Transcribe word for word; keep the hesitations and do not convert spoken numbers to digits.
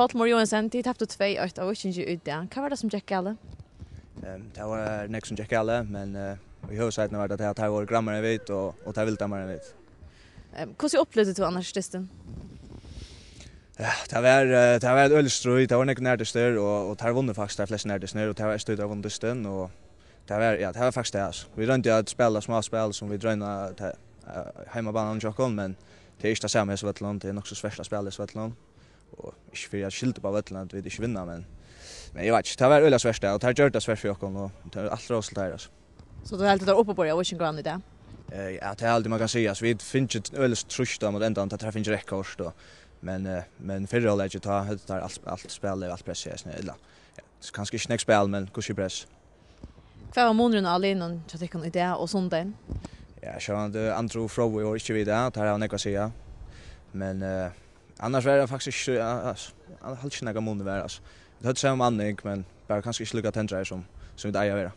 Páll Mohr Joensen, tit taptu tvey eitt á Víkingi í dag. Hvat var tað, sum gekk galið? Ehm, tað var nógv, sum gekk galið, men, eh, í høvuðssakini var tað tað, at teir vóru græmri enn vit, og, og teir vildu meira enn vit. Ehm, hvussu upplivdi tú annars dystin? Ja, tað var, eh, tað var eitt øgiligt stríð, tað var nógv nærdystir, og, og teir vunnu faktiskt teir flestu nærdystirnar, og tað var eitt stríð, teir vunnu dystin, og tað var, ja, tað var faktiskt tað, altso. Vit royndu at spæla smá spæl, sum vit royna at, eh, heimabanan hjá okkum, men tað er ikki tað sama á hesum vøllinum, tað er nokk so svært at spæla á hesum vøllinum. Og ikki fyri at skylda upp á vøllin at vit ikki vinna, men, men eg veit ikki, tað var øgiliga svært, tað, og tað gjørdi tað svært fyri okkum, og tað er alt rós til teir, altso. So tú heldur, tað er uppiborið av Víkingum í dag? Eh, ja, tað er alt, man kann siga. Altso, vit fingu øgiliga trýst á móti endan, tá teir fingu reytt kort, og, men, eh, men fyrra hálvleik, tá høvdu teir alt, alt spælið, alt pressið, ja, ella, ja, kanska ikki nógv spæl, men hvussu er press? Hvat var munurin á liðnum hjá tykkum í dag og sunnudagin? Ja, sjálvandi Andrew og Froði vóru ikki við í dag, teir hava nógv at siga. Men, eh, annars var tað faktiskt ikki, ja, altso, eg haldi ikki nakar munur var, altso. Vit høvdu sama manning, men bara kanska ikki líka tendraðir sum, sum vit eiga at vera.